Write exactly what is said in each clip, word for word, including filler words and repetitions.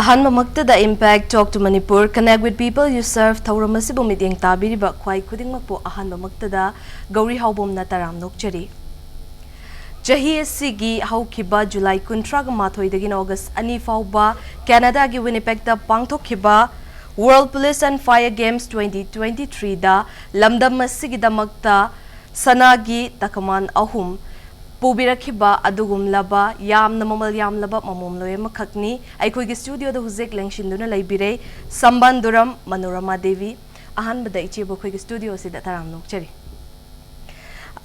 ꯑꯍꯥꯟꯕꯃꯛꯇꯗ Impact Talk to Manipur, Connect with People You Serve ꯊꯧꯔꯝ ꯑꯁꯤꯕꯨ ꯃꯤꯠꯌꯦꯡ ꯇꯥꯕꯤꯔꯤꯕ ꯈ꯭ꯋꯥꯏ ꯈꯨꯗꯤꯡꯃꯛꯄꯨ ꯑꯍꯥꯟꯕꯃꯛꯇꯗ ꯒꯧꯔꯤ ꯍꯥꯎꯕꯣꯝꯅ ꯇꯔꯥꯝ ꯅꯣꯛꯆꯔꯤ꯫ ꯆꯍꯤ ꯑꯁꯤꯒꯤ ꯍꯧꯈꯤꯕ ꯖꯨꯂꯥꯏ ꯀꯨꯟꯊ꯭ꯔꯥꯒ ꯃꯥꯊꯣꯏꯗꯒꯤꯅ ꯑꯣꯒꯁ ꯑꯅꯤ ꯐꯥꯎꯕ ꯀꯦꯅꯥꯗꯥꯒꯤ ꯋꯤꯅꯤꯄꯦꯛꯇ ꯄꯥꯡꯊꯣꯛꯈꯤꯕ World Police and Fire Games twenty twenty-threeꯗ ꯂꯝꯗꯝ ꯑꯁꯤꯒꯤꯗꯃꯛꯇ ꯁꯅꯥꯒꯤ ꯇꯀꯃꯥꯟ ꯑꯍꯨꯝ ꯄꯨꯕꯤꯔꯛꯈꯤꯕ ꯑꯗꯨꯒꯨꯝꯂꯕ ꯌꯥꯝꯅ ꯃꯃꯜ ꯌꯥꯝꯂꯕ ꯃꯃꯣꯝꯂꯣꯏ ꯑꯃꯈꯛꯅꯤ꯫ ꯑꯩꯈꯣꯏꯒꯤ ꯁ꯭ꯇꯨꯗꯤꯑꯣꯗ ꯍꯧꯖꯤꯛ ꯂꯦꯡꯁꯤꯟꯗꯨꯅ ꯂꯩꯕꯤꯔꯦ ꯁꯝꯕꯥꯟꯗꯨꯔꯝ ꯃꯅꯣꯔꯃꯥ ꯗꯦꯕꯤ꯫ ꯑꯍꯥꯟꯕꯗ ꯏꯆꯦꯕꯨ ꯑꯩꯈꯣꯏꯒꯤ ꯁ꯭ꯇꯨꯗꯤꯑꯣꯁꯤꯗ ꯇꯔꯥꯝꯅ ꯑꯣꯛꯆꯔꯤ꯫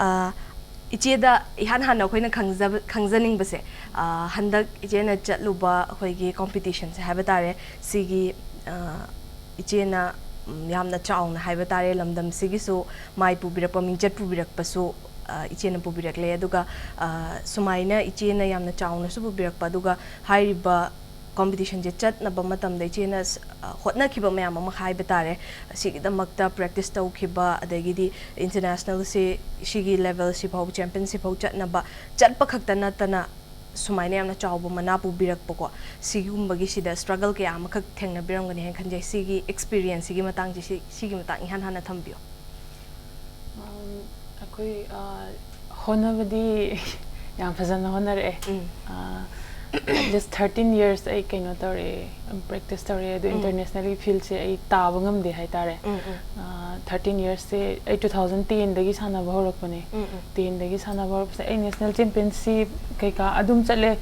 ꯑ, ꯏꯆꯦꯗ ꯏꯍꯥꯟ ꯍꯥꯟꯅ ꯑꯩꯈꯣꯏꯅ ꯈꯪꯖꯕ-, ꯈꯪꯖꯅꯤꯡꯕꯁꯦ, ꯑ, ꯍꯟꯗꯛ ꯏꯆꯦꯅ ꯆꯠꯂꯨꯕ ꯑꯩꯈꯣꯏꯒꯤ ꯀꯣꯝꯄꯤꯇꯤꯁꯟꯁꯦ ꯍꯥꯏꯕ ꯇꯥꯔꯦ, ꯁꯤꯒꯤ, ꯑ, ꯏꯆꯦꯅ, ꯎꯝ, ꯌꯥꯝꯅ ꯆꯥꯎꯅ ꯍꯥꯏꯕ ꯇꯥꯔꯦ, ꯂꯝꯗꯝꯁꯤꯒꯤꯁꯨ ꯃꯥꯏ ꯄꯨꯕꯤꯔꯛꯄ, ꯃꯤꯡꯆꯠ ꯄꯨꯕꯤꯔꯛꯄꯁꯨ, ꯑ, ꯏꯆꯦꯅ ꯄꯨꯕꯤꯔꯛꯂꯦ꯫ ꯑꯗꯨꯒ, ꯑ, ꯁꯨꯃꯥꯏꯅ ꯏꯆꯦꯅ ꯌꯥꯝꯅ ꯆꯥꯎꯅꯁꯨ ꯄꯨꯕꯤꯔꯛꯄ, ꯑꯗꯨꯒ ꯍꯥꯏꯔꯤꯕ ꯀꯣꯝꯄꯤꯇꯤꯁꯟꯁꯦ ꯆꯠꯅꯕ ꯃꯇꯝꯗ ꯏꯆꯦꯅ ꯁ-, ꯑ, ꯍꯣꯠꯅꯈꯤꯕ ꯃꯌꯥꯝ ꯑꯃ ꯍꯥꯏꯕ ꯇꯥꯔꯦ꯫ ꯑꯁꯤꯒꯤꯗꯃꯛꯇ ꯄ꯭ꯔꯦꯛꯇꯤꯁ ꯇꯧꯈꯤꯕ, ꯑꯗꯒꯤꯗꯤ ꯏꯟꯇꯔꯅꯦꯁꯅꯦꯜꯁꯤ, ꯁꯤꯒꯤ ꯂꯦꯚꯦꯜꯁꯤ ꯐꯥꯎ, ꯆꯦꯝꯄꯤꯌꯟꯁꯤ ꯐꯥꯎ ꯆꯠꯅꯕ, ꯆꯠꯄ ꯈꯛꯇ ꯅꯠꯇꯅ ꯁꯨꯃꯥꯏꯅ ꯌꯥꯝꯅ ꯆꯥꯎꯕ ꯃꯅꯥ ꯄꯨꯕꯤꯔꯛꯄꯀꯣ, ꯁꯤꯒꯨꯝꯕꯒꯤꯁꯤꯗ ꯁ꯭ꯇ꯭ꯔꯒꯜ ꯀꯌꯥ ꯑꯃꯈꯛ ꯊꯦꯡꯅꯕꯤꯔꯝꯒꯅꯤ ꯍꯥꯏꯅ ꯈꯟꯖꯩ꯫ ꯁꯤꯒꯤ ꯑꯦꯛꯁꯄꯤꯔꯤꯌꯦꯟꯁꯁꯤꯒꯤ ꯃꯇꯥꯡꯁꯤ, ꯁꯤ-, ꯁꯤꯒꯤ ꯃꯇꯥꯡ ꯏꯍꯥꯟ ꯍꯥꯟꯅ ꯊꯝꯕꯤꯌꯨ꯫ ꯎꯝ, ꯑꯩꯈꯣꯏ, ꯑ, ꯍꯣꯠꯅꯕꯗꯤ ꯌꯥꯝ ꯐꯖꯅ ꯍꯣꯠꯅꯔꯛꯑꯦ꯫ ꯎꯝ꯫ ꯑ, at least thirteen years ꯑꯩ ꯀꯩꯅꯣ ꯇꯧꯔꯛꯑꯦ, ꯄ꯭ꯔꯦꯛꯇꯤꯁ ꯇꯧꯔꯛꯑꯦ, ꯑꯗꯣ ꯎꯝ꯫ ꯏꯟꯇꯔꯅꯦꯁꯅꯦꯜꯒꯤ ꯐꯤꯜꯁꯦ ꯑꯩ ꯇꯥꯕ ꯉꯝꯗꯦ ꯍꯥꯏꯇꯥꯔꯦ꯫ ꯎꯝ, ꯎꯝ꯫ ꯑ, thirteen yearsꯁꯦ ꯑꯩ two thousand tenꯗꯒꯤ ꯁꯥꯟꯅꯕ ꯍꯧꯔꯛꯄꯅꯦ꯫ ꯎꯝ, ꯎꯝ꯫ Tenꯗꯒꯤ ꯁꯥꯟꯅꯕ ꯍꯧꯔꯛꯄꯁꯦ ꯑꯩ ꯅꯦꯁꯅꯦꯜ ꯆꯦꯝꯄꯤꯌꯟꯁꯤꯞ ꯀꯩꯀꯥ ꯑꯗꯨꯝ ꯆꯠꯂꯦ,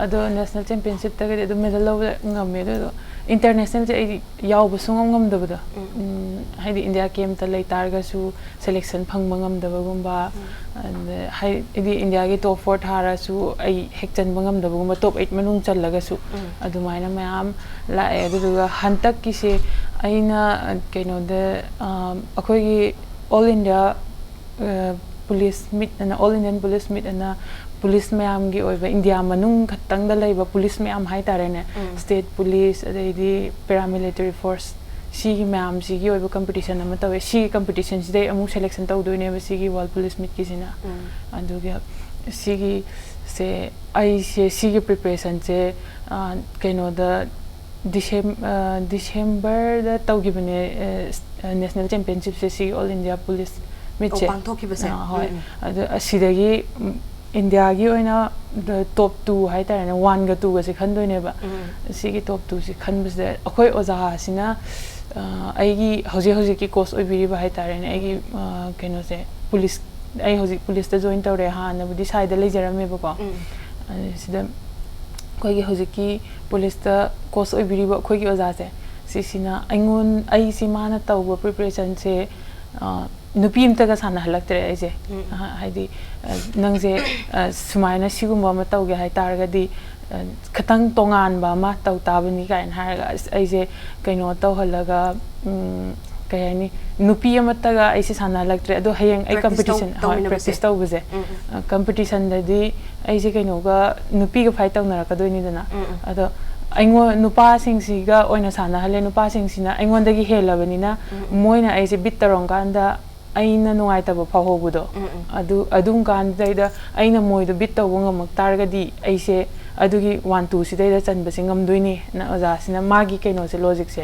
ꯑꯗꯣ ꯅꯦꯁꯅꯦꯜ ꯆꯦꯝꯄꯤꯌꯟꯁꯤꯞꯇꯒꯗꯤ ꯑꯗꯨꯝ ꯃꯦꯗꯜ ꯂꯧꯕ ꯉꯝꯃꯦ꯫ ꯑꯗꯨꯗꯣ ꯏꯟꯇꯔꯅꯦꯁꯅꯦꯜꯁꯦ ꯑꯩ ꯌꯥꯎꯕ ꯁꯨꯡꯉꯝ ꯉꯝꯗꯕꯗꯣ꯫ ꯎꯝ꯫ ꯎꯝ, ꯍꯥꯏꯗꯤ ꯏꯟꯗꯤꯌꯥ ꯀꯦꯝꯇ ꯂꯩ ꯇꯥꯔꯒꯁꯨ ꯁꯦꯂꯦꯛꯁꯟ ꯐꯪꯕ ꯉꯝꯗꯕꯒꯨꯝꯕ, ꯎꯝ꯫ ꯑꯗ ꯍꯥꯏꯗꯤ ꯏꯟꯗꯤꯌꯥꯒꯤ ꯇꯣꯞ ꯐꯣꯔ ꯊꯥꯔꯁꯨ ꯑꯩ ꯍꯦꯛ ꯆꯟꯕ ꯉꯝꯗꯕꯒꯨꯝꯕ, ꯇꯣꯞ ꯑꯩꯠ ꯃꯅꯨꯡ ꯆꯜꯂꯒꯁꯨ ꯎꯝ꯫ ꯑꯗꯨꯃꯥꯏꯅ ꯃꯌꯥꯝ ꯂꯥꯛꯑꯦ꯫ ꯑꯗꯨꯗꯨꯒ ꯍꯟꯗꯛꯀꯤꯁꯦ ꯑꯩꯅ, ꯑ, ꯀꯩꯅꯣꯗ, ꯑ, ꯑꯩꯈꯣꯏꯒꯤ ꯑꯣꯜ ꯏꯟꯗꯤꯌꯥ, ꯑ, ꯄꯨꯂꯤꯁ ꯃꯤꯠ ꯑꯅ, ꯑꯣꯜ ꯏꯟꯗꯤꯌꯟ ꯄꯨꯂꯤꯁ ꯃꯤꯠ ꯑꯅ ꯄꯨꯂꯤꯁ ꯃꯌꯥꯝꯒꯤ ꯑꯣꯏꯕ ꯏꯟꯗꯤꯌꯥ ꯃꯅꯨꯡ ꯈꯛꯇꯪꯗ ꯂꯩꯕ ꯄꯨꯂꯤꯁ ꯃꯌꯥꯝ ꯍꯥꯏꯇꯥꯔꯦꯅꯦ, ꯎꯝ꯫ ꯁ꯭ꯇꯦꯠ ꯄꯨꯂꯤꯁ, ꯑꯗꯩꯗꯤ ꯄꯦꯔꯥꯃꯤꯂꯤꯇꯔꯤ ꯐꯣꯔꯁ, ꯁꯤꯒꯤ ꯃꯌꯥꯝꯁꯤꯒꯤ ꯑꯣꯏꯕ ꯀꯝꯄꯤꯇꯤꯁꯟ ꯑꯃ ꯇꯧꯋꯦ꯫ ꯁꯤꯒꯤ ꯀꯝꯄꯤꯇꯤꯁꯟꯁꯤꯗꯩ ꯑꯃꯨꯛ ꯁꯦꯂꯦꯛꯁꯟ ꯇꯧꯗꯣꯏꯅꯦꯕ ꯁꯤꯒꯤ ꯋꯥꯔꯜ ꯄꯨꯂꯤꯁ ꯃꯤꯠꯀꯤꯁꯤꯅ꯫ ꯎꯝ꯫ ꯑꯗꯨꯒ ꯁꯤꯒꯤꯁꯦ, ꯑꯩꯁꯦ ꯁꯤꯒꯤ ꯄ꯭ꯔꯤꯄꯦꯔꯦꯁꯟꯁꯦ, ꯑ, ꯀꯩꯅꯣꯗ, ꯗꯤꯁꯦꯝ ꯗꯤꯁꯦꯝꯕꯔꯗ ꯇꯧꯈꯤꯕꯅꯦ꯫ ꯅꯦꯁꯅꯦꯜ ꯆꯦꯝꯄꯤꯌꯟꯁꯤꯞꯁꯦ ꯁꯤꯒꯤ ꯑꯣꯜ ꯏꯟꯗꯤꯌꯥ ꯄꯨꯂꯤꯁ ꯃꯤꯠꯁꯦ꯫ ꯄꯥꯡꯊꯣꯛꯈꯤꯕꯁꯦ꯫ ꯑ, ꯍꯣꯏ꯫ ꯑꯗꯣ ꯑꯁꯤꯗꯒꯤ ꯏꯟꯗꯤꯌꯥꯒꯤ ꯑꯣꯏꯅ ꯇꯣꯞ ꯇꯨ ꯍꯥꯏꯇꯥꯔꯦꯅꯦ, ꯋꯥꯟꯒ ꯇꯨꯒꯁꯦ ꯈꯟꯗꯣꯏꯅꯦꯕ꯫ ꯁꯤꯒꯤ ꯇꯣꯞ ꯇꯨꯁꯦ ꯈꯟꯕꯁꯤꯗ ꯑꯩꯈꯣꯏ ꯑꯣꯖꯥꯁꯤꯅ ꯑꯩꯒꯤ ꯍꯧꯖꯤꯛ ꯍꯧꯖꯤꯛꯀꯤ ꯀꯣꯆ ꯑꯣꯏꯕꯤꯔꯤꯕ ꯍꯥꯏꯇꯥꯔꯦꯅꯦ, ꯑꯩꯒꯤ ꯀꯩꯅꯣꯁꯦ, ꯄꯨꯂꯤꯁ, ꯑꯩ ꯍꯧꯖꯤꯛ ꯄꯨꯂꯤꯁꯇ ꯖꯣꯏꯟ ꯇꯧꯔꯦ꯫ ꯍꯥꯟꯅꯕꯨꯗꯤ ꯁꯥꯏꯗ ꯂꯩꯖꯔꯝꯃꯦꯕꯀꯣ꯫ ꯁꯤꯗ ꯑꯩꯈꯣꯏꯒꯤ ꯍꯧꯖꯤꯛꯀꯤ ꯄꯨꯂꯤꯁꯇ ꯀꯣꯆ ꯑꯣꯏꯕꯤꯔꯤꯕ ꯑꯩꯈꯣꯏꯒꯤ ꯑꯣꯖꯥꯁꯦ, ꯁꯤꯁꯤꯅ ꯑꯩꯉꯣꯟ ꯑꯩꯁꯤ ꯃꯥꯅ ꯇꯧꯕ ꯄ꯭ꯔꯤꯄꯔꯦꯁꯟꯁꯦ ꯅꯨꯄꯤ ꯑꯃꯇꯒ ꯁꯥꯟꯅꯍꯜꯂꯛꯇ꯭ꯔꯦ ꯑꯩꯁꯦ꯫ ꯍꯥꯏꯗꯤ, ꯅꯪꯁꯦ ꯁꯨꯃꯥꯏꯅ ꯁꯤꯒꯨꯝꯕ ꯑꯃ ꯇꯧꯒꯦ ꯍꯥꯏꯇꯥꯔꯒꯗꯤ ꯈꯤꯇꯪ ꯇꯣꯉꯥꯟꯕ ꯑꯃ ꯇꯧ ꯇꯥꯕꯅꯤ ꯀꯥꯏꯅ ꯍꯥꯏꯔꯒ, ꯑꯁ, ꯑꯩꯁꯦ ꯀꯩꯅꯣ ꯇꯧꯍꯜꯂꯒ, ꯀꯩ ꯍꯥꯏꯅꯤ, ꯅꯨꯄꯤ ꯑꯃꯠꯇꯒ ꯑꯩꯁꯦ ꯁꯥꯟꯅꯍꯜꯂꯛꯇ꯭ꯔꯦ꯫ ꯑꯗꯣ ꯍꯌꯦꯡ ꯑꯩ ꯀꯝꯄꯤꯇꯤꯁꯟ, ꯍꯣꯏ, ꯄ꯭ꯔꯦꯛꯇꯤꯁ ꯇꯧꯕꯁꯦ꯫ ꯀꯝꯄꯤꯇꯤꯁꯟꯗꯗꯤ ꯑꯩꯁꯦ ꯀꯩꯅꯣꯒ, ꯅꯨꯄꯤꯒ ꯐꯥꯏꯠ ꯇꯧꯅꯔꯛꯀꯗꯣꯏꯅꯤꯗꯅ꯫ ꯑꯗꯣ ꯑꯩꯉꯣꯟ ꯅꯨꯄꯥꯁꯤꯡꯁꯤꯒ ꯑꯣꯏꯅ ꯁꯥꯟꯅꯍꯜꯂꯦ꯫ ꯅꯨꯄꯥꯁꯤꯡꯁꯤꯅ ꯑꯩꯉꯣꯟꯗꯒꯤ ꯍꯦꯜꯂꯕꯅꯤꯅ, ꯃꯣꯏꯅ ꯑꯩꯁꯦ ꯕꯤꯠ ꯇꯧꯔꯝꯀꯥꯟꯗ ꯑꯩꯅ ꯅꯨꯡꯉꯥꯏꯇꯕ ꯐꯥꯎꯍꯧꯕꯗꯣ, ꯑꯗꯨ, ꯑꯗꯨꯝ ꯀꯥꯟꯗꯩꯗ ꯑꯩꯅ ꯃꯣꯏꯗꯣ ꯕꯤꯠ ꯇꯧꯕ ꯉꯝꯃꯛ ꯇꯥꯔꯒꯗꯤ, ꯑꯩꯁꯦ ꯑꯗꯨꯒꯤ ꯋꯥꯟ ꯇꯨꯁꯤꯗꯩꯗ ꯆꯟꯕꯁꯦ ꯉꯝꯗꯣꯏꯅꯤꯅ ꯑꯣꯖꯥꯁꯤꯅ ꯃꯥꯒꯤ ꯀꯩꯅꯣꯁꯦ, ꯂꯣꯖꯤꯛꯁꯦ,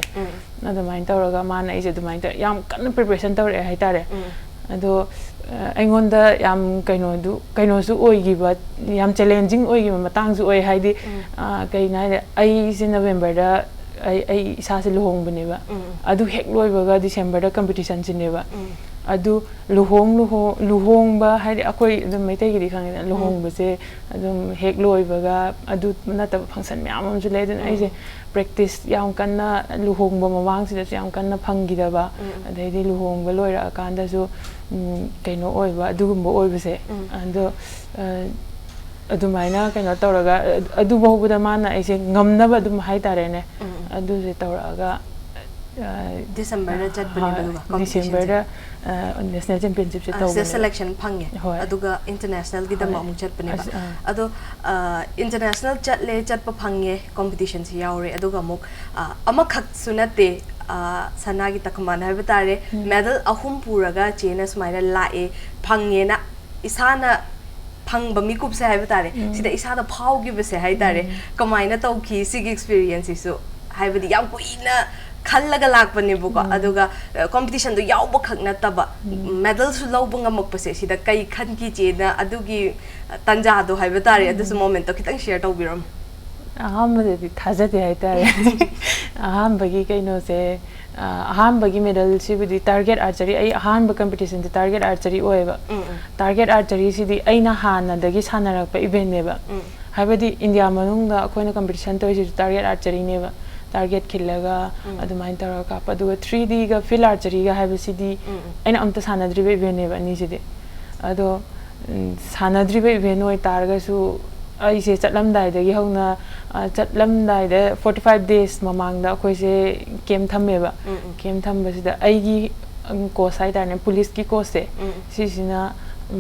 ꯑꯗꯨꯃꯥꯏꯅ ꯇꯧꯔꯒ ꯃꯥꯅ ꯑꯩꯁꯦ ꯑꯗꯨꯃꯥꯏꯅ ꯇꯧꯔ ꯌꯥꯝ ꯀꯟꯅ ꯄ꯭ꯔꯤꯄꯔꯦꯁꯟ ꯇꯧꯔꯛꯑꯦ ꯍꯥꯏꯇꯥꯔꯦ꯫ ꯑꯗꯣ ꯑꯩꯉꯣꯟꯗ ꯌꯥꯝ ꯀꯩꯅꯣꯗꯨ, ꯀꯩꯅꯣꯁꯨ ꯑꯣꯏꯈꯤꯕ, ꯌꯥꯝ ꯆꯦꯂꯦꯟꯖꯤꯡ ꯑꯣꯏꯈꯤꯕ ꯃꯇꯥꯡꯁꯨ ꯑꯣꯏ꯫ ꯍꯥꯏꯗꯤ, ꯀꯩꯅꯣ ꯍꯥꯏꯗꯤ, ꯑꯩꯁꯦ ꯅꯕꯦꯝꯕꯔꯗ ꯑꯩ ꯑꯩ ꯏꯁꯥꯁꯦ ꯂꯨꯍꯣꯡꯕꯅꯦꯕ꯫ ꯑꯗꯨ ꯍꯦꯛ ꯂꯣꯏꯕꯒ ꯗꯤꯁꯦꯝꯕꯔꯗ ꯀꯝꯄꯤꯇꯤꯁꯟꯁꯤꯅꯦꯕ꯫ ꯑꯗꯨ ꯂꯨꯍꯣꯡ ꯂꯨꯍꯣꯡ ꯂꯨꯍꯣꯡꯕ ꯍꯥꯏꯗꯤ, ꯑꯩꯈꯣꯏ ꯑꯗꯨꯝ ꯃꯩꯇꯩꯒꯤꯗꯤ ꯈꯪꯉꯤꯗꯅ, ꯂꯨꯍꯣꯡꯕꯁꯦ ꯑꯗꯨꯝ ꯍꯦꯛ ꯂꯣꯏꯕꯒ, ꯑꯗꯨ ꯅꯠꯇꯕ ꯐꯪꯁꯟ ꯃꯌꯥꯝ ꯑꯃꯁꯨ ꯂꯩ꯫ ꯑꯗꯨꯅ ꯑꯩꯁꯦ ꯄ꯭ꯔꯦꯛꯇꯤꯁ ꯌꯥꯝ ꯀꯟꯅ, ꯂꯨꯍꯣꯡꯕ ꯃꯃꯥꯡꯁꯤꯗꯁꯨ ꯌꯥꯝ ꯀꯟꯅ ꯐꯪꯈꯤꯗꯕ, ꯑꯗꯩꯗꯤ ꯂꯨꯍꯣꯡꯕ ꯂꯣꯏꯔꯛꯑꯀꯥꯟꯗꯁꯨ ꯀꯩꯅꯣ ꯑꯣꯏꯕ, ꯑꯗꯨꯒꯨꯝꯕ ꯑꯣꯏꯕꯁꯦ꯫ ꯑꯗꯣ ꯑꯗꯨꯃꯥꯏꯅ ꯀꯩꯅꯣ ꯇꯧꯔꯒ, ꯑꯗꯨ ꯐꯥꯎꯕꯗ ꯃꯥꯅ ꯑꯩꯁꯦ ꯉꯝꯅꯕ ꯑꯗꯨꯝ ꯍꯥꯏꯇꯥꯔꯦꯅꯦ, ꯑꯗꯨꯁꯦ ꯇꯧꯔꯛꯑꯒ, ꯗꯤꯁꯦꯝꯕꯔꯗ ꯆꯠꯄꯅꯦꯕ꯫ ꯑꯗꯨꯒ ꯗꯤꯁꯦꯝꯕꯔꯗ ꯅꯦꯁꯅꯦꯜ ꯆꯦꯝꯄꯤꯌꯟꯁꯤꯞꯁꯦ ꯇꯧꯕꯅꯦ꯫ ꯁꯦꯂꯦꯛꯁꯟ ꯐꯪꯉꯦ꯫ ꯍꯣꯏ꯫ ꯑꯗꯨꯒ ꯏꯟꯇꯔꯅꯦꯁꯅꯦꯜꯒꯤꯗꯃꯛ ꯑꯃꯨꯛ ꯆꯠꯄꯅꯦꯕ꯫ ꯑꯗꯣ ꯏꯟꯇꯔꯅꯦꯁꯅꯦꯜ ꯆꯠꯂꯦ, ꯆꯠꯄ ꯐꯪꯉꯦ, ꯀꯣꯝꯄꯤꯇꯤꯁꯟꯁꯤ ꯌꯥꯎꯔꯦ꯫ ꯑꯗꯨꯒ ꯑꯃꯨꯛ ꯑꯃꯈꯛꯁꯨ ꯅꯠꯇꯦ, ꯁꯅꯥꯒꯤ ꯇꯀꯃꯥꯟ ꯍꯥꯏꯕ ꯇꯥꯔꯦ, ꯃꯦꯗꯜ ꯑꯍꯨꯝ ꯄꯨꯔꯒ ꯆꯦꯅ ꯁꯨꯃꯥꯏꯅ ꯂꯥꯛꯑꯦ, ꯐꯪꯉꯦꯅ ꯏꯁꯥꯅ ꯐꯪꯕ ꯃꯤꯀꯨꯞꯁꯦ ꯍꯥꯏꯕ ꯇꯥꯔꯦ, ꯁꯤꯗ ꯏꯁꯥꯗ ꯐꯥꯎꯈꯤꯕꯁꯦ ꯍꯥꯏ ꯇꯥꯔꯦ꯫ ꯀꯃꯥꯏꯅ ꯇꯧꯈꯤ ꯁꯤꯒꯤ ꯑꯦꯛꯁꯄꯤꯔꯤꯌꯦꯟꯁꯁꯤꯁꯨ? ꯍꯥꯏꯕꯗꯤ ꯌꯥꯝ ꯀꯨꯏꯅ ꯈꯜꯂꯒ ꯂꯥꯛꯄꯅꯦꯕꯀꯣ꯫ ꯑꯗꯨꯒ ꯀꯣꯝꯄꯤꯇꯤꯁꯟꯗꯣ ꯌꯥꯎꯕ ꯈꯛ ꯅꯠꯇꯕ, ꯃꯦꯗꯜꯁꯨ ꯂꯧꯕ ꯉꯝꯃꯛꯄꯁꯦ, ꯁꯤꯗ ꯀꯩ ꯈꯟꯈꯤ ꯆꯦꯅ? ꯑꯗꯨꯒꯤ ꯇꯥꯟꯖꯥꯗꯣ ꯍꯥꯏꯕ ꯇꯥꯔꯦ, ꯑꯗꯨꯁꯨ ꯃꯣꯃꯦꯟꯠꯇꯣ ꯈꯤꯇꯪ ꯁꯤꯌꯔ ꯇꯧꯕꯤꯔꯝꯃꯣ꯫ ꯑꯍꯥꯟꯕꯗꯗꯤ ꯊꯥꯖꯗꯦ ꯍꯥꯏꯇꯥꯔꯦ꯫ ꯑꯍꯥꯟꯕꯒꯤ ꯀꯩꯅꯣꯁꯦ, ꯑ, ꯑꯍꯥꯟꯕꯒꯤ ꯃꯦꯗꯜꯁꯤꯕꯨꯗꯤ ꯇꯥꯔꯒꯦꯠ ꯑꯥꯔꯆꯔꯤ, ꯑꯩ ꯑꯍꯥꯟꯕ ꯀꯝꯄꯤꯇꯤꯁꯟꯁꯦ ꯇꯥꯔꯒꯦꯠ ꯑꯥꯔꯆꯔꯤ ꯑꯣꯏꯌꯦꯕ꯫ ꯇꯥꯔꯒꯦꯠ ꯑꯥꯔꯆꯔꯤꯁꯤꯗꯤ ꯑꯩꯅ ꯍꯥꯟꯅꯗꯒꯤ ꯁꯥꯟꯅꯔꯛꯄ ꯏꯚꯦꯟꯅꯦꯕ꯫ ꯍꯥꯏꯕꯗꯤ ꯏꯟꯗꯤꯌꯥ ꯃꯅꯨꯡꯗ ꯑꯩꯈꯣꯏꯅ ꯀꯝꯄꯤꯇꯤꯁꯟ ꯇꯧꯔꯤꯁꯤꯁꯨ ꯇꯥꯔꯒꯦꯠ ꯑꯥꯔꯆꯔꯤꯅꯦꯕ꯫ ꯇꯥꯔꯒꯦꯠ ꯈꯤꯜꯂꯒ ꯑꯗꯨꯃꯥꯏꯅ ꯇꯧꯔꯒ ꯀꯥꯞꯄ꯫ ꯑꯗꯨꯒ ꯊ꯭ꯔꯤ ꯗꯤꯒ ꯐꯤꯜ ꯑꯥꯔꯆꯔꯤꯒ ꯍꯥꯏꯕꯁꯤꯗꯤ ꯑꯩꯅ ꯑꯝꯇ ꯁꯥꯟꯅꯗ꯭ꯔꯤꯕ ꯏꯚꯦꯟꯅꯦꯕ ꯑꯅꯤꯁꯤꯗꯤ꯫ ꯑꯗꯣ, ꯎꯝ, ꯁꯥꯟꯅꯗ꯭ꯔꯤꯕ ꯏꯚꯦꯟ ꯑꯣꯏꯇꯥꯔꯒꯁꯨ ꯑꯩꯁꯦ ꯆꯠꯂꯝꯗꯥꯏꯗꯒꯤ ꯍꯧꯅ, ꯑ, ꯆꯠꯂꯝꯗꯥꯏꯗ forty five days ꯃꯃꯥꯡꯗ ꯑꯩꯈꯣꯏꯁꯦ ꯀꯦꯝ ꯊꯝꯃꯦꯕ꯫ ꯀꯦꯝ ꯊꯝꯕꯁꯤꯗ ꯑꯩꯒꯤ, ꯎꯝ, ꯀꯣꯆ ꯍꯥꯏꯇꯥꯔꯦꯅꯦ, ꯄꯨꯂꯤꯁꯀꯤ ꯀꯣꯆꯁꯦ, ꯁꯤꯁꯤꯅ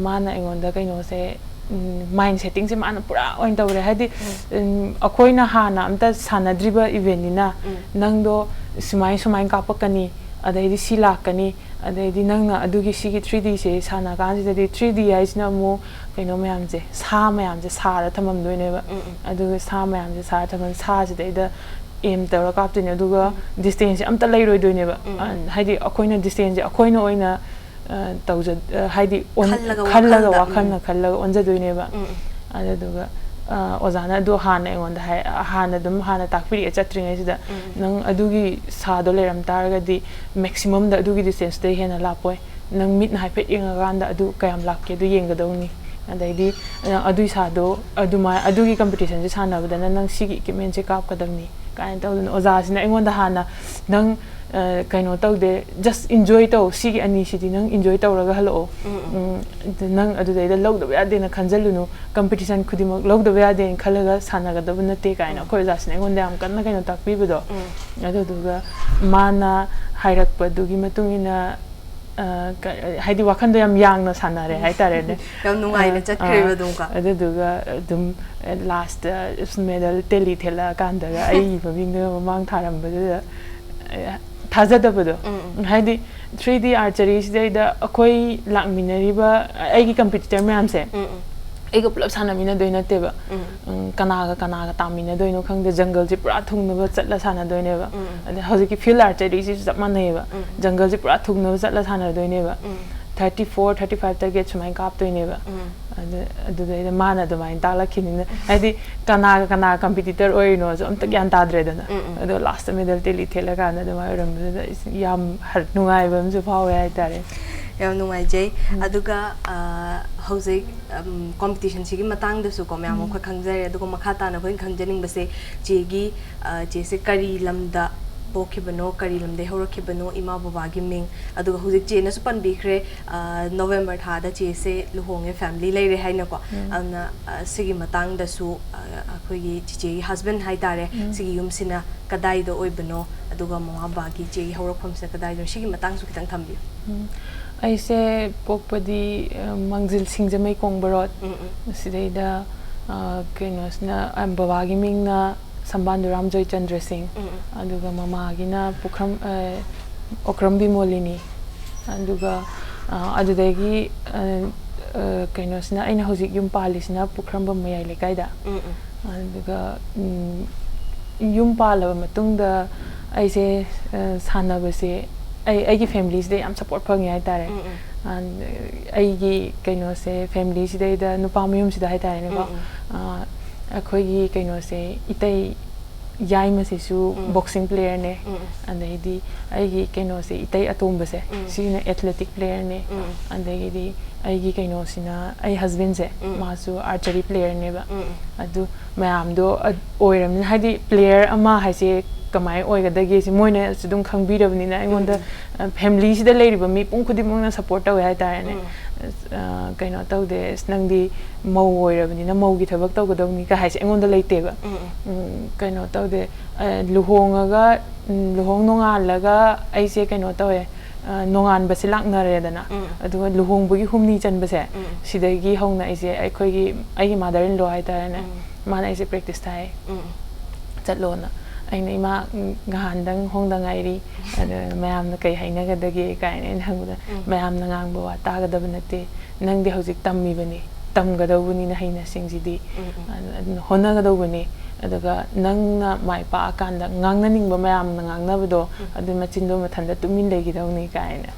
ꯃꯥꯅ ꯑꯩꯉꯣꯟꯗ ꯀꯩꯅꯣꯁꯦ, ꯎꯝ, ꯃꯥꯏꯟ ꯁꯦꯠꯇꯤꯡꯁꯦ ꯃꯥꯅ ꯄꯨꯔꯥ ꯑꯣꯏꯅ ꯇꯧꯔꯦ꯫ ꯍꯥꯏꯗꯤ, ꯎꯝ, ꯑꯩꯈꯣꯏꯅ ꯍꯥꯟꯅ ꯑꯝꯇ ꯁꯥꯟꯅꯗ꯭ꯔꯤꯕ ꯏꯚꯦꯟꯅꯤꯅ ꯅꯪꯗꯣ ꯁꯨꯃꯥꯏ ꯁꯨꯃꯥꯏꯅ ꯀꯥꯞꯄꯛꯀꯅꯤ, ꯑꯗꯩꯗꯤ ꯁꯤ ꯂꯥꯛꯀꯅꯤ, ꯑꯗꯩꯗꯤ ꯅꯪꯅ ꯑꯗꯨꯒꯤ ꯁꯤꯒꯤ ꯊ꯭ꯔꯤ ꯗꯤꯁꯦ ꯁꯥꯟꯅ ꯀꯥꯟꯁꯤꯗꯗꯤ, ꯊ꯭ꯔꯤ ꯗꯤ ꯍꯥꯏꯁꯤꯅ ꯑꯃꯨꯛ ꯀꯩꯅꯣ ꯃꯌꯥꯝꯁꯦ, ꯁꯥ ꯃꯌꯥꯝꯁꯦ ꯁꯥꯔ ꯊꯝꯃꯝꯗꯣꯏꯅꯦꯕ꯫ ꯑꯗꯨꯒ ꯁꯥ ꯃꯌꯥꯝꯁꯦ ꯁꯥꯔ ꯊꯝꯃꯝ, ꯁꯥꯁꯤꯗꯩꯗ ꯑꯦꯝ ꯇꯧꯔ ꯀꯥꯞꯇꯣꯏꯅꯦ꯫ ꯑꯗꯨꯒ ꯗꯤꯁꯇꯦꯟꯁꯁꯦ ꯑꯝꯇ ꯂꯩꯔꯣꯏꯗꯣꯏꯅꯦꯕ꯫ ꯑ, ꯍꯥꯏꯗꯤ ꯑꯩꯈꯣꯏꯅ ꯗꯤꯁꯇꯦꯟꯁꯁꯦ ꯑꯩꯈꯣꯏꯅ ꯑꯣꯏꯅ, ꯑ, ꯇꯧꯖ-, ꯑ, ꯍꯥꯏꯗꯤ ꯑꯣꯟ-, ꯈꯜꯂꯒ, ꯈꯜꯂꯒ ꯋꯥꯈꯜꯗ, ꯋꯥꯈꯜꯅ ꯎꯝ, ꯈꯜꯂꯒ ꯑꯣꯟꯖꯗꯣꯏꯅꯦꯕ꯫ ꯑꯗꯨꯗꯨꯒ, ꯑ, ꯑꯣꯖꯥꯅ ꯑꯗꯨ ꯍꯥꯟꯅ ꯑꯩꯉꯣꯟꯗ ꯍꯥꯏ-, ꯍꯥꯟꯅ ꯑꯗꯨꯝ ꯍꯥꯟꯅ ꯇꯥꯛꯄꯤꯔꯛꯑꯦ ꯆꯠꯇ꯭ꯔꯤꯉꯩꯁꯤꯗ꯫ ꯅꯪ ꯑꯗꯨꯒꯤ ꯁꯥꯗꯣ ꯂꯩꯔꯝ ꯇꯥꯔꯒꯗꯤ ꯃꯦꯛꯁꯤꯃꯝꯗ ꯑꯗꯨꯒꯤ ꯗꯤꯁꯇꯦꯟꯁꯇꯩ ꯍꯦꯟꯅ ꯂꯥꯞꯄꯣꯏ꯫ ꯅꯪ ꯃꯤꯠꯅ ꯍꯥꯏꯐꯦꯠ ꯌꯦꯡꯉꯀꯥꯟꯗ ꯑꯗꯨ ꯀꯌꯥꯝ ꯂꯥꯞꯀꯦ ꯑꯗꯨ ꯌꯦꯡꯒꯗꯧꯅꯤ꯫ ꯑꯗꯩꯗꯤ, ꯑ, ꯑꯗꯨꯏ ꯁꯥꯗꯣ ꯑꯗꯨꯃꯥꯏ-, ꯑꯗꯨꯒꯤ ꯀꯝꯄꯤꯇꯤꯁꯟꯁꯦ ꯁꯥꯟꯅꯕꯗꯅ ꯅꯪ ꯁꯤꯒꯤ ꯏꯀ꯭ꯋꯤꯞꯃꯦꯟꯁꯦ ꯀꯥꯞꯀꯗꯕꯅꯤ ꯀꯥꯏꯅ ꯇꯧꯗꯅ ꯑꯣꯖꯥꯁꯤꯅ ꯑꯩꯉꯣꯟꯗ ꯍꯥꯟꯅ ꯅꯪ, ꯑ, ꯀꯩꯅꯣ ꯇꯧꯗꯦ, just enjoy ꯇꯧ, ꯁꯤꯒꯤ ꯑꯅꯤꯁꯤꯗꯤ ꯅꯪ enjoy ꯇꯧꯔꯒ ꯍꯜꯂꯛꯑꯣ꯫ ꯎꯝ, ꯎꯝ꯫ ꯎꯝ, ꯑꯗꯨ ꯅꯪ ꯑꯗꯨꯗꯩꯗ ꯂꯧꯗꯕ ꯌꯥꯗꯦꯅ ꯈꯟꯖꯜꯂꯨꯅꯨ, ꯀꯝꯄꯤꯇꯤꯁꯟ ꯈꯨꯗꯤꯡꯃꯛ ꯂꯧꯗꯕ ꯌꯥꯗꯦꯅ ꯈꯜꯂꯒ ꯁꯥꯟꯅꯒꯗꯕ ꯅꯠꯇꯦ ꯀꯥꯏꯅ ꯑꯩꯈꯣꯏ ꯑꯣꯖꯥꯁꯤꯅ ꯑꯩꯉꯣꯟꯗ ꯌꯥꯝ ꯀꯟꯅ ꯀꯩꯅꯣ ꯇꯥꯛꯄꯤꯕꯗꯣ꯫ ꯎꯝ꯫ ꯑꯗꯨꯗꯨꯒ ꯃꯥꯅ ꯍꯥꯏꯔꯛꯄꯗꯨꯒꯤ ꯃꯇꯨꯡ ꯏꯟꯅ, ꯑ, ꯀ-, ꯍꯥꯏꯗꯤ ꯋꯥꯈꯟꯗꯣ ꯌꯥꯝ ꯌꯥꯡꯅ ꯁꯥꯟꯅꯔꯦ ꯍꯥꯏꯇꯥꯔꯦꯅꯦ꯫ ꯌꯥꯝ ꯅꯨꯡꯉꯥꯏꯅ ꯑ, ꯆꯠꯈ꯭ꯔꯦꯕ ꯑ, ꯑꯗꯨꯝꯀꯣ꯫ ꯑꯗꯨꯗꯨꯒ ꯑꯗꯨꯝ, ꯑ, ꯂꯥꯁꯇ ꯃꯦꯗꯜ ꯇꯦꯂꯤ ꯊꯦꯠꯂꯛꯑꯀꯥꯟꯗꯒ ꯑꯩꯒꯤ ꯃꯃꯤꯡꯗꯨ ꯃꯃꯥꯡ ꯊꯥꯔꯝꯕꯗꯨꯗ, ꯑ, ꯊꯥꯖꯗꯕꯗꯣ꯫ ꯎꯝ, ꯎꯝ꯫ ꯍꯥꯏꯗꯤ ꯊ꯭ꯔꯤ ꯗꯤ ꯑꯥꯔꯆꯔꯤꯁꯤꯗꯩꯗ ꯑꯩꯈꯣꯏ ꯂꯥꯛꯃꯤꯟꯅꯔꯤꯕ ꯑꯩꯒꯤ ꯀꯝꯄꯤꯇꯤꯇꯔ ꯃꯌꯥꯝꯁꯦ, ꯎꯝ, ꯎꯝ꯫ ꯑꯩꯒ ꯄꯨꯂꯞ ꯁꯥꯟꯅꯃꯤꯟꯅꯗꯣꯏ ꯅꯠꯇꯦꯕ꯫ ꯎꯝ, ꯀꯅꯥꯒ ꯀꯅꯥꯒ ꯇꯥꯃꯤꯟꯅꯗꯣꯏꯅꯣ ꯈꯪꯗꯦ, ꯖꯪꯒꯜꯁꯦ ꯄꯨꯔꯥ ꯊꯨꯡꯅꯕ ꯆꯠꯂ ꯁꯥꯟꯅꯗꯣꯏꯅꯦꯕ꯫ ꯎꯝ, ꯎꯝ꯫ ꯑꯗꯩ ꯍꯧꯖꯤꯛꯀꯤ ꯐꯤꯜ ꯑꯥꯔꯆꯔꯤꯁꯤꯁꯨ ꯆꯞ ꯃꯥꯟꯅꯩꯌꯦꯕ꯫ ꯎꯝ, ꯎꯝ꯫ ꯖꯪꯒꯜꯁꯦ ꯄꯨꯔꯥ ꯊꯨꯡꯅꯕ ꯆꯠꯂ ꯁꯥꯟꯅꯗꯣꯏꯅꯦꯕ꯫ ꯎꯝ꯫ Thirty four, thirty five target ꯁꯨꯃꯥꯏꯅ ꯀꯥꯞꯇꯣꯏꯅꯦꯕ꯫ ꯎꯝ꯫ ꯑꯗꯨ, ꯑꯗꯨꯗꯩꯗ ꯃꯥꯅ ꯑꯗꯨꯃꯥꯏꯅ ꯇꯥꯛꯂꯛꯈꯤꯕꯅꯤꯅ, ꯍꯥꯏꯗꯤ ꯀꯅꯥꯒ ꯀꯅꯥ ꯀꯝꯄꯤꯇꯤꯇꯔ ꯑꯣꯏꯔꯤꯅꯣꯁꯨ ꯑꯝꯇ ꯒ꯭ꯌꯥꯟ ꯇꯥꯗ꯭ꯔꯦꯗꯅ꯫ ꯎꯝ, ꯎꯝ꯫ ꯑꯗꯣ ꯂꯥꯁꯇ ꯃꯦꯗꯜ ꯇꯦꯂꯤ ꯊꯦꯠꯂꯀꯥꯟꯗ ꯑꯗꯨꯃꯥꯏꯅ ꯑꯣꯏꯔꯝꯕꯗꯨꯗ ꯑꯩꯁꯦ ꯌꯥꯝ ꯍꯔ-, ꯅꯨꯡꯉꯥꯏꯕ ꯑꯃꯁꯨ ꯐꯥꯎꯋꯦ ꯍꯥꯏꯇꯥꯔꯦ꯫ ꯌꯥꯝ ꯅꯨꯡꯉꯥꯏꯖꯩ꯫ ꯎꯝ꯫ ꯑꯗꯨꯒ, ꯑ, ꯍꯧꯖꯤꯛ, ꯎꯝ, ꯀꯣꯝꯄꯤꯇꯤꯁꯟꯁꯤꯒꯤ ꯃꯇꯥꯡꯗꯁꯨꯀꯣ ꯃꯌꯥꯝ ꯎꯝ꯫ ꯑꯃꯈꯛ ꯈꯪꯖꯔꯦ꯫ ꯑꯗꯨꯒ ꯃꯈꯥ ꯇꯥꯅ ꯑꯩꯈꯣꯏꯅ ꯈꯪꯖꯅꯤꯡꯕꯁꯦ, ꯆꯦꯒꯤ, ꯑ, ꯆꯦꯁꯦ ꯀꯔꯤ ꯂꯝꯗ ꯄꯣꯛꯈꯤꯕꯅꯣ, ꯀꯔꯤ ꯂꯝꯗꯒꯤ ꯍꯧꯔꯛꯈꯤꯕꯅꯣ, ꯏꯃꯥ ꯕꯕꯥꯒꯤ ꯃꯤꯡ, ꯑꯗꯨꯒ ꯍꯧꯖꯤꯛ ꯆꯦꯅꯁꯨ ꯄꯟꯕꯤꯈ꯭ꯔꯦ, ꯑ, ꯅꯣꯕꯦꯝꯕꯔ ꯊꯥꯗ ꯆꯦꯁꯦ ꯂꯨꯍꯣꯡꯉꯦ, ꯐꯦꯃꯤꯂꯤ ꯂꯩꯔꯦ ꯍꯥꯏꯅꯀꯣ꯫ ꯎꯝ꯫ ꯑꯗꯨꯅ, ꯑ, ꯁꯤꯒꯤ ꯃꯇꯥꯡꯗꯁꯨ, ꯑ, ꯑꯩꯈꯣꯏꯒꯤ ꯆꯤꯆꯦꯒꯤ ꯍꯁꯕꯦꯟ ꯍꯥꯏꯇꯥꯔꯦ, ꯎꯝ꯫ ꯁꯤꯒꯤ ꯌꯨꯝꯁꯤꯅ ꯀꯗꯥꯏꯗ ꯑꯣꯏꯕꯅꯣ, ꯑꯗꯨꯒ ꯃꯃꯥ ꯕꯕꯥꯒꯤ ꯆꯦꯒꯤ ꯍꯧꯔꯛꯐꯝꯁꯤꯅ ꯀꯗꯥꯏꯗꯅꯣ, ꯁꯤꯒꯤ ꯃꯇꯥꯡꯁꯨ ꯈꯤꯇꯪ ꯊꯝꯕꯤꯌꯨ꯫ ꯎꯝ꯫ ꯑꯩꯁꯦ ꯄꯣꯛꯄꯗꯤ, ꯑ, ꯃꯥꯡꯖꯤꯜ ꯁꯤꯡꯖꯃꯩ ꯀꯣꯡꯕ ꯔꯣꯗ꯫ ꯎꯝ, ꯎꯝ꯫ ꯁꯤꯗꯩꯗ, ꯑ, ꯀꯩꯅꯣꯁꯤꯅ, ꯑ, ꯕꯕꯥꯒꯤ ꯃꯤꯡꯅ ꯁꯝꯕꯥꯟꯗꯨꯔꯥꯝ ꯖꯣꯏꯆꯟꯗ꯭ꯔ ꯁꯤꯡ, ꯎꯝ, ꯎꯝ꯫ ꯑꯗꯨꯒ ꯃꯃꯥꯒꯤꯅ ꯄꯨꯈ꯭ꯔꯝ-, ꯑ, ꯑꯣꯀ꯭ꯔꯝꯕꯤ ꯃꯣꯂꯤꯅꯤ, ꯑꯗꯨꯒ, ꯑ, ꯑꯗꯨꯗꯒꯤ, ꯑ, ꯑ, ꯀꯩꯅꯣꯁꯤꯅ, ꯑꯩꯅ ꯍꯧꯖꯤꯛ ꯌꯨꯝ ꯄꯥꯜꯂꯤꯁꯤꯅ ꯄꯨꯈ꯭ꯔꯝꯕꯝ ꯃꯌꯥꯏ ꯂꯩꯀꯥꯏꯗ꯫ ꯎꯝ, ꯎꯝ꯫ ꯑꯗꯨꯒ, ꯎꯝ, ꯌꯨꯝ ꯄꯥꯜꯂꯕ ꯃꯇꯨꯡꯗ ꯑꯩꯁꯦ, ꯑ, ꯁꯥꯟꯅꯕꯁꯦ ꯑꯩ, ꯑꯩꯒꯤ ꯐꯦꯃꯤꯂꯤꯁꯤꯗ ꯌꯥꯝ ꯁꯞꯄꯣꯔꯠ ꯐꯪꯉꯦ ꯍꯥꯏꯇꯥꯔꯦ꯫ ꯎꯝ, ꯎꯝ꯫ ꯑ, ꯑꯩꯒꯤ ꯀꯩꯅꯣꯁꯦ, ꯐꯦꯃꯤꯂꯤꯁꯤꯗꯩꯗ ꯅꯨꯄꯥ ꯃꯌꯨꯝꯁꯤꯗ ꯍꯥꯏꯇꯥꯔꯦꯅꯦꯀꯣ꯫ ꯎꯝ, ꯎꯝ꯫ ꯑ, ꯑꯩꯈꯣꯏꯒꯤ ꯀꯩꯅꯣꯁꯦ, ꯏꯇꯩ ꯌꯥꯏꯃꯁꯤꯁꯨ ꯎꯝ꯫ ꯕꯣꯛꯁꯤꯡ ꯄ꯭ꯂꯦꯌꯔꯅꯦ꯫ ꯎꯝ, ꯎꯝ꯫ ꯑꯗꯩꯗꯤ ꯑꯩꯒꯤ ꯀꯩꯅꯣꯁꯦ, ꯏꯇꯩ ꯑꯇꯣꯝꯕꯁꯦ, ꯎꯝ꯫ ꯁꯤꯅ ꯑꯦꯊꯂꯦꯇꯤꯛ ꯄ꯭ꯂꯦꯌꯔꯅꯦ꯫ ꯎꯝ, ꯎꯝ꯫ ꯑꯗꯒꯤꯗꯤ ꯑꯩꯒꯤ ꯀꯩꯅꯣꯁꯤꯅ, ꯑꯩ ꯍꯁꯕꯦꯟꯁꯦ, ꯎꯝ꯫ ꯃꯥꯁꯨ ꯑꯥꯔꯆꯔꯤ ꯄ꯭ꯂꯦꯌꯔꯅꯦꯕ꯫ ꯎꯝ, ꯎꯝ꯫ ꯑꯗꯨ ꯃꯌꯥꯝꯗꯣ ꯑ-, ꯑꯣꯏꯔꯕꯅꯤꯅ, ꯍꯥꯏꯗꯤ ꯄ꯭ꯂꯦꯌꯔ ꯑꯃ ꯍꯥꯏꯁꯦ ꯀꯃꯥꯏꯅ ꯑꯣꯏꯒꯗꯒꯦ ꯁꯤ ꯃꯣꯏꯅꯁꯨ ꯑꯗꯨꯝ ꯈꯪꯕꯤꯔꯕꯅꯤꯅ, ꯑꯩꯉꯣꯟꯗ, ꯎꯝ, ꯎꯝ꯫ ꯑ, ꯐꯦꯃꯤꯂꯤꯁꯤꯗ ꯂꯩꯔꯤꯕ ꯃꯤ ꯄꯨꯝ ꯈꯨꯗꯤꯡꯃꯛꯅ ꯁꯞꯄꯣꯔꯠ ꯇꯧꯋꯦ ꯍꯥꯏꯇꯥꯔꯦꯅꯦ꯫ ꯎꯝ꯫ ꯑ, ꯀꯩꯅꯣ ꯇꯧꯗꯦ, ꯑꯁ, ꯅꯪꯗꯤ ꯃꯧ ꯑꯣꯏꯔꯕꯅꯤꯅ ꯃꯧꯒꯤ ꯊꯕꯛ ꯇꯧꯒꯗꯧꯅꯤ ꯀ ꯍꯥꯏꯁꯦ ꯑꯩꯉꯣꯟꯗ ꯂꯩꯇꯦꯕ꯫ ꯎꯝ, ꯎꯝ꯫ ꯎꯝ, ꯀꯩꯅꯣ ꯇꯧꯗꯦ, ꯑ, ꯂꯨꯍꯣꯡꯉꯒ, ꯎꯝ, ꯂꯨꯍꯣꯡ ꯅꯣꯡꯉꯥꯜꯂꯒ ꯑꯩꯁꯦ ꯀꯩꯅꯣ ꯇꯧꯋꯦ, ꯑ, ꯅꯣꯡꯉꯥꯟꯕꯁꯦ ꯂꯥꯛꯅꯔꯦꯗꯅ꯫ ꯎꯝ꯫ ꯑꯗꯨꯒ ꯂꯨꯍꯣꯡꯕꯒꯤ ꯍꯨꯝꯅꯤ ꯆꯟꯕꯁꯦ, ꯎꯝ꯫ ꯁꯤꯗꯒꯤ ꯍꯧꯅ ꯑꯩꯁꯦ, ꯑꯩꯈꯣꯏꯒꯤ, ꯑꯩꯒꯤ ꯃꯥꯗꯔ ꯏꯟ ꯂꯣ ꯍꯥꯏꯇꯥꯔꯦꯅꯦ, ꯎꯝ꯫ ꯃꯥꯅ ꯑꯩꯁꯦ ꯄ꯭ꯔꯦꯛꯇꯤꯁ ꯊꯥꯏ꯫ ꯎꯝ꯫ ꯆꯠꯂꯣꯅ꯫ ꯑꯩꯅ, "ꯏꯃꯥ, ꯎꯝ, ꯉꯍꯥꯟꯗꯪ ꯍꯣꯡꯗ ꯉꯥꯏꯔꯤ, ꯑꯗ ꯃꯌꯥꯝꯅ ꯀꯩ ꯍꯥꯏꯅꯒꯗꯒꯦ?" ꯀꯥꯏꯅ ꯑꯩꯅ ꯍꯪꯕꯗ, ꯎꯝ꯫ "ꯃꯌꯥꯝꯅ ꯉꯥꯡꯕ ꯋꯥ ꯇꯥꯒꯗꯕ ꯅꯠꯇꯦ, ꯅꯪꯗꯤ ꯍꯧꯖꯤꯛ ꯇꯝꯃꯤꯕꯅꯤ, ꯇꯝꯒꯗꯧꯕꯅꯤꯅ ꯍꯩꯅꯁꯤꯡꯁꯤꯗꯤ꯫ ꯎꯝ, ꯎꯝ꯫ ꯑꯗꯨꯅ ꯍꯣꯠꯅꯒꯗꯧꯕꯅꯤ꯫ ꯑꯗꯨꯒ ꯅꯪꯅ ꯃꯥꯏ ꯄꯥꯛꯑꯀꯥꯟꯗ ꯉꯥꯡꯅꯅꯤꯡꯕ ꯃꯌꯥꯝꯅ ꯉꯥꯡꯅꯕꯗꯣ, ꯎꯝ꯫ ꯑꯗꯨ ꯃꯆꯤꯟꯗꯣ ꯃꯊꯟꯇ ꯇꯨꯃꯤꯟ ꯂꯩꯈꯤꯗꯧꯅꯤ ꯀꯥꯏꯅ꯫